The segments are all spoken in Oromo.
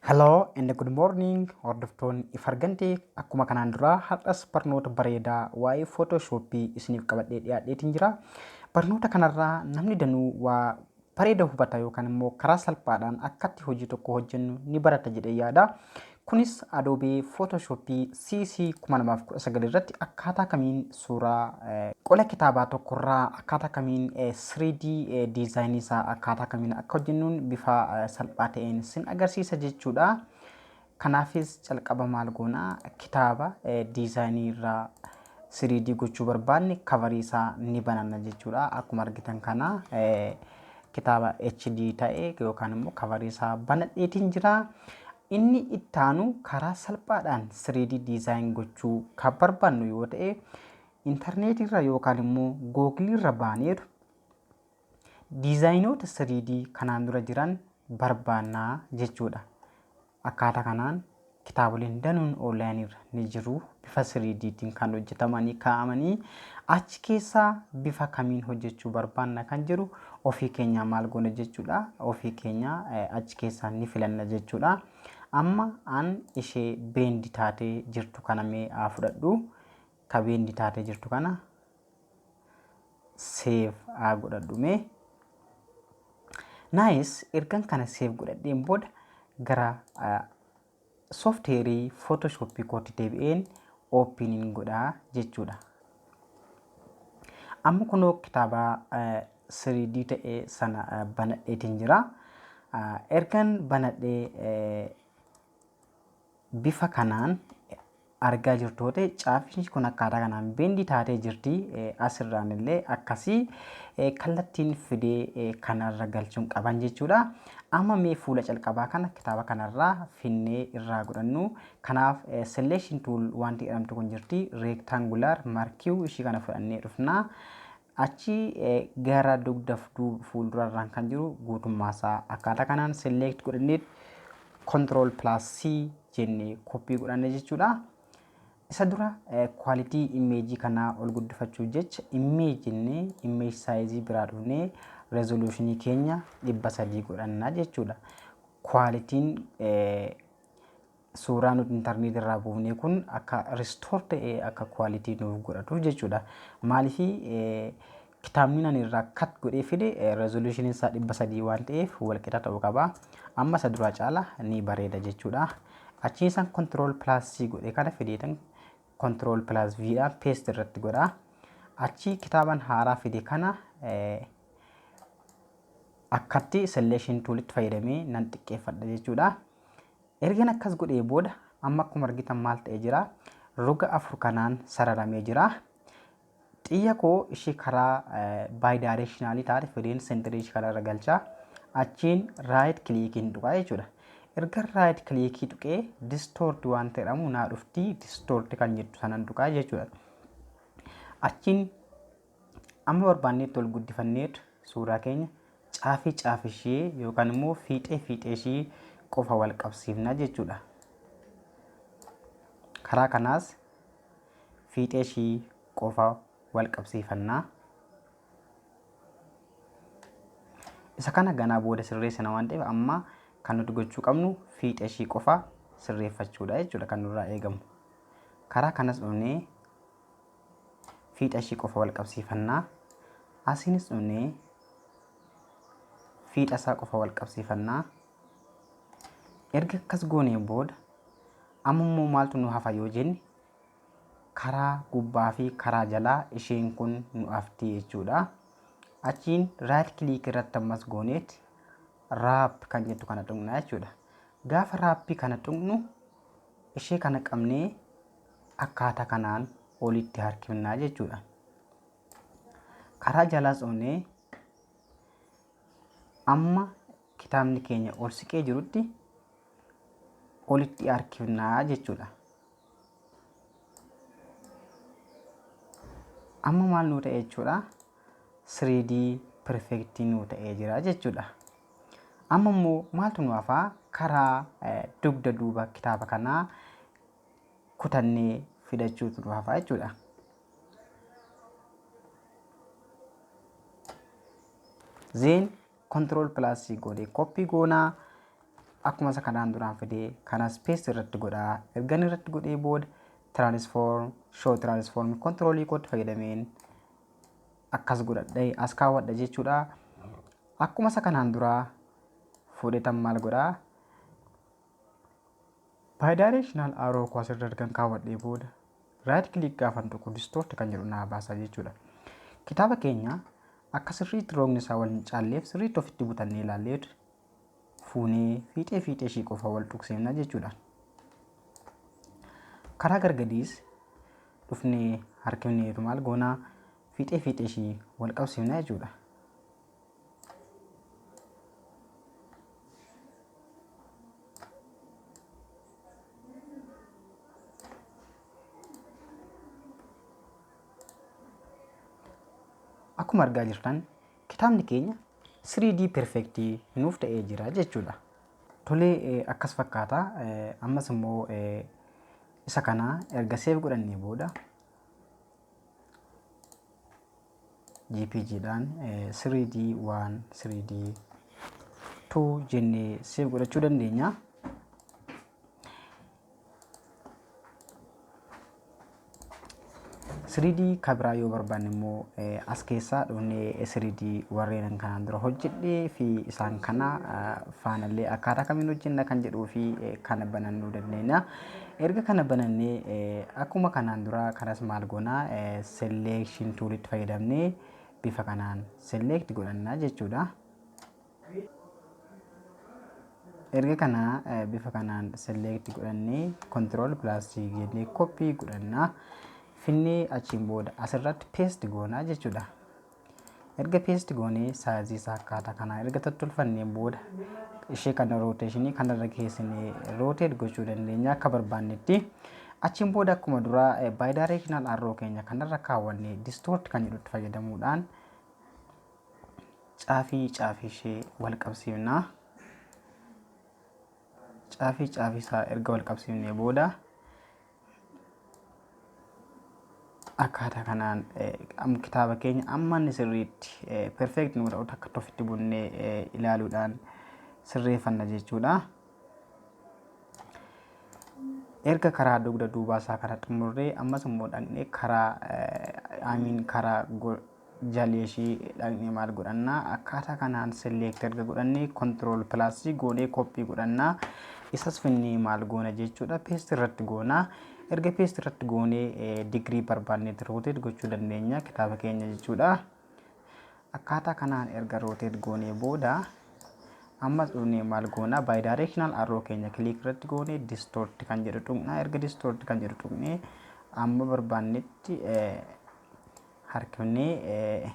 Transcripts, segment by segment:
Hello and good morning hordoftoonni Ifargantee, akkuma kanaan duraa har'as barnoota bareedaa waa'ee Photoshop isiniif qabadhee dhiyaadheetiin jira. Barnoota kanarraa namni danuu waa bareeda hubata yookaan immoo karaa salphaadhaan akkatti hojii tokko hojjennu ni barata jedhee yaada. Kunis Adobe Photoshop CC 2019 irratti akkaataa kamiin suuraa qola kitaabaa tokkorraa akkaataa kamiin 3D diizaayinii isaa akkaataa kamiin akka hojjennuun bifa salphaa ta'een sin agarsiisa jechuudha. Kanaafis calqaba maal goona? Kitaaba diizaayinii irraa 3D gochuu barbaanne kavarii isaa ni bananna jechuudha. Akkuma argitan kana kitaaba HD ta'e yookaan immoo kavarii isaa banadheetiin jira. Inni ittaanu karaa salphaadhaan 3D design gochuu kan barbaannu yoo ta'e, intarneetiirra yookaan immoo googiliirra baaneetu diizaayinoota 3D kanaan dura jiran barbaannaa jechuudha. Akkaataa kanaan kitaaboleen danuun onlaayiniirra ni jiru. Bifa 3Dtiin kan hojjetamanii kaa'amanii achi keessaa bifa kamiin hojjechuu barbaanna kan jedhu ofii keenyaa maal goona jechuudha. Ofii keenya achi keessaa ni filanna jechuudha. Amma an ishee beendi taatee jirtu kana mee haa fudhadhu. Ka beendi taatee jirtu kana save haa godhadhu mee. Nice, ergan kana save godhadheen booda gara sooftiweerii Photoshop kootti deebi'een oopiniin godhaa jechuudha. Amma kunoo kitaaba 3D ta'e sana banadheetiin jira. Ergan banadhee bifa kanaan argaa jirtu yoo ta'e, caaffiin kun akkaataa kanaan beendi taatee jirti. Asirraan illee akkasii kallattiin fidee kanarra galchuun qaban jechuudha. Amma mee fuula calqabaa kana kitaaba kanarraa finnee irraa godhannu. Kanaaf selection tool wanti jedhamtu kun jirti. Rectangular marquee ishii kana fudhannee dhufna. Achi gara dugda fuuldurarraan kan jiru guutummaasaa akkaataa kanaan select godhannee control plus C jennee koppii godhanne jechuudha. Isa dura quality image kanaa ol guddifachuuf jecha image jennee image size biraa dhufnee resolution keenya 300 godhanna jechuudha. Qualitiin suuraa nuti intarneetii irraa buufnee kun akka restore ta'ee akka quality nuuf godhatuuf jechuudha. Maaliif, kitaabni ani irraa cut godhee fide resolution isaa 300 waan ta'eef walqixa ta'uu qaba. Amma isa duraa caala ni bareeda jechuudha. Achiin isaan control plus C godhee kana fideetan control plus V dhaan paste irratti godha. Achi kitaaban haaraa fide kana akkatti selection toolitti fayyadamee nan xiqqeeffadha jechuudha. Ergan akkas godhee booda amma akkuma argitan maal ta'ee jira? Roga afur kanaan sararamee jira. Xiyya koo ishee karaa bidirectionalii taate fideen centerii ishee kanarra galchaa. Achiin right clickiin tuqaa jechuudha. Erga right clickii tuqee distort waan jedhamu naa dhufti, distort kan jettu sanan tuqaa jechuudha. Achiin amma barbaanneetti ol guddifanneetu suuraa keenya caafii caafii ishee yookaan immoo fiixee fiixee ishee qofa wal qabsiifna jechuudha. Karaa kanaas fiixee ishii qofa wal qabsiifannaa. Isa kana ganaa booda sirreessina waan ta'eef, amma kan nuti gochuu qabnu fiixee ishii qofa sirreeffachuudha jechuudha kan nurraa eegamu. Karaa kanas dhufnee fiixa ishii qofa wal qabsiifannaa. Asiinis dhufnee fiixa isaa qofa wal qabsiifannaa. Erga akkas goonee booda amma immoo maaltu nu hafa yoo jenne, karaa gubbaa fi karaa jalaa isheen kun nu hafti jechuudha. Achiin right click irratti ammas gooneeti wrap kan jettu kana tuqna jechuudha. Gaafa wrapii kana tuqnu ishee kana qabnee akkaataa kanaan olitti harkifnaa jechuudha. Karaa jalaas dhufnee amma kitaabni keenya ol siqee jirutti olitti harkifnaa jechuudha. Amma maal nuu ta'e jechuudha? 3D perfect nuu ta'ee jira jechuudha. Amma immoo maaltu nu hafaa? Karaa dugda duuba kitaaba kanaa kutannee fidachuutu nu hafaa jechuudha. Then control plus C goonee copy goonaa. Akkuma isa kanaan duraan fidee kanas paste irratti godhaa. Ergan irratti godhee booda transform, show transform controlii kootti fayyadameen akkas godhadhee as kaawwadha jechuudha. Akkuma isa kanaan duraa fuudhetan maal godhaa? Bidirectional arrow koo asirra ergan kaawwadhee booda right click gaafan tuqu distort kan jedhu naa baasa jechuudha. Kitaaba keenya akka sirriitti roogni isaa wal hin caalleef sirriitti ofitti butannee ilaalleetu fuunee fiixee fiixee ishii qofa wal tuqseemna jechuudha. Karaa gargadiis dhufnee harkifneetu maal goonaa fiixee fiixee ishii wal qabsiifna jechuudha. Akkuma argaa jirtan kitaabni keenya 3D perfect nuuf ta'ee jira jechuudha. Tolee, akkas fakkaata. Ammas immoo isa kana erga save godhannee booda JPG dhaan 3D 1 3D 2 jennee save godhachuu dandeenya. 3D kabiraa yoo barbaanne immoo as keessaa dhufnee 3D warreen kanaan dura hojjedhee fi isaan kana faanallee akkaataa kamiin hojjenna kan jedhuu fi kana banannuu dandeenya. Erga kana banannee akkuma kanaan dura kanas maal goonaa, selection toolitti fayyadamnee bifa kanaan select godhannaa jechuudha. Erga kana bifa kanaan select godhannee control plus C jennee copy godhannaa, finnee achiin booda asirratti paste goonaa jechuudha. Erga paste goonee sizeii isaa akkaataa kanaa erga tottolfannee booda ishee kana rotationii kanarra geessinee rotate gochuu dandeenya akka barbaannetti. Achiin booda akkuma duraa bidirectional arrow keenya kanarra kaawwannee distort kan jedhutti fayyadamuudhaan caafii caafii ishee wal qabsiifna. Caafii caafii isaa erga wal qabsiifnee booda akkaataa kanaan kitaaba keenya amma inni sirriitti perfect nu ta'u akka ofitti bunnee ilaaluudhaan sirreeffanna jechuudha. Erga karaa dugda duubaa isaa kana xumurree ammas immoo dhaqnee karaa amiin karaa jalee ishii dhaqnee maal godhannaa, akkaataa kanaan select erga godhannee control plus goonee copy godhannaa. Isas finnee maal goona jechuudha, paste irratti goona. Erga paste irratti goonee digirii barbaannetti rotate gochuu dandeenya kitaaba keenya jechuudha. Akkaataa kanaan erga rotate goonee booda ammas dhufnee maal goona, bidirectional arrow keenya click irratti goonee distort kan jedhu tuqna. Erga distort kan jedhu tuqnee amma barbaannetti harkifnee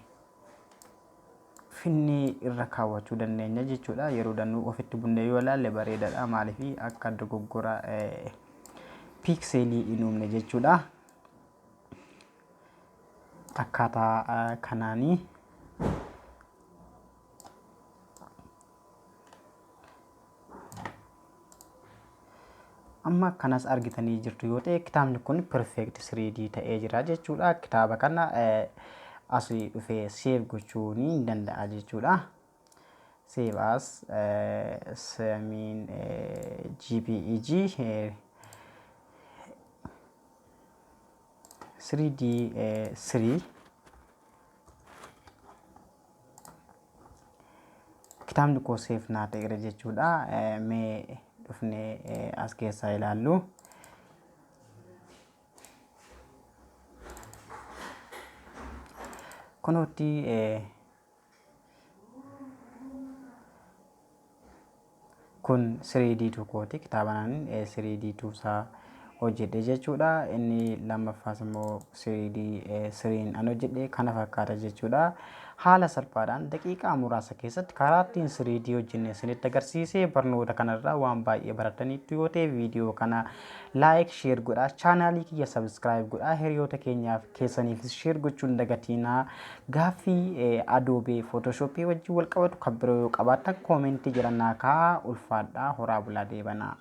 finnee irra kaawwachuu dandeenya jechuudha. Yeroo danuu ofitti bunnee yoo ilaalle bareedaadha. Maaliif akka dogoggora pixelii hin uumne jechuudha. Akkaataa kanaanii amma kanas argitanii jirtu yoo ta'e kitaabni kun perfect 3D ta'ee jira jechuudha. Kitaaba kana asii dhufee save gochuu ni danda'a jechuudha. Save as samiin JPEG 3D 3 kitaabni koo save naa ta'eera jechuudha. Mee dhufnee as keessaa ilaallu. Kunuutti kun 3D tokkooti, kitaaba naan 3D isaa hojjedhe jechuudha. Inni lammaffaas immoo 3D 3 an hojjedhe kana fakkaata jechuudha. Haala salphaadhaan daqiiqaa muraasa keessatti karaa ittiin 3D hojjenne isinitti agarsiise. Barnoota kanarraa waan baay'ee barataniitu yoo ta'e viidiyoo kana like, share godhaa, channelii kiyya subscribe godhaa, hiriyoota keenyaaf keessaniifis share gochuun dagatiinaa. Gaaffii Adobe Photoshop wajjin wal qabatu kan biroo yoo qabaattan commentii jedhannaa kaa'aa. Ulfaadhaa, horaa bulaa, deebanaa.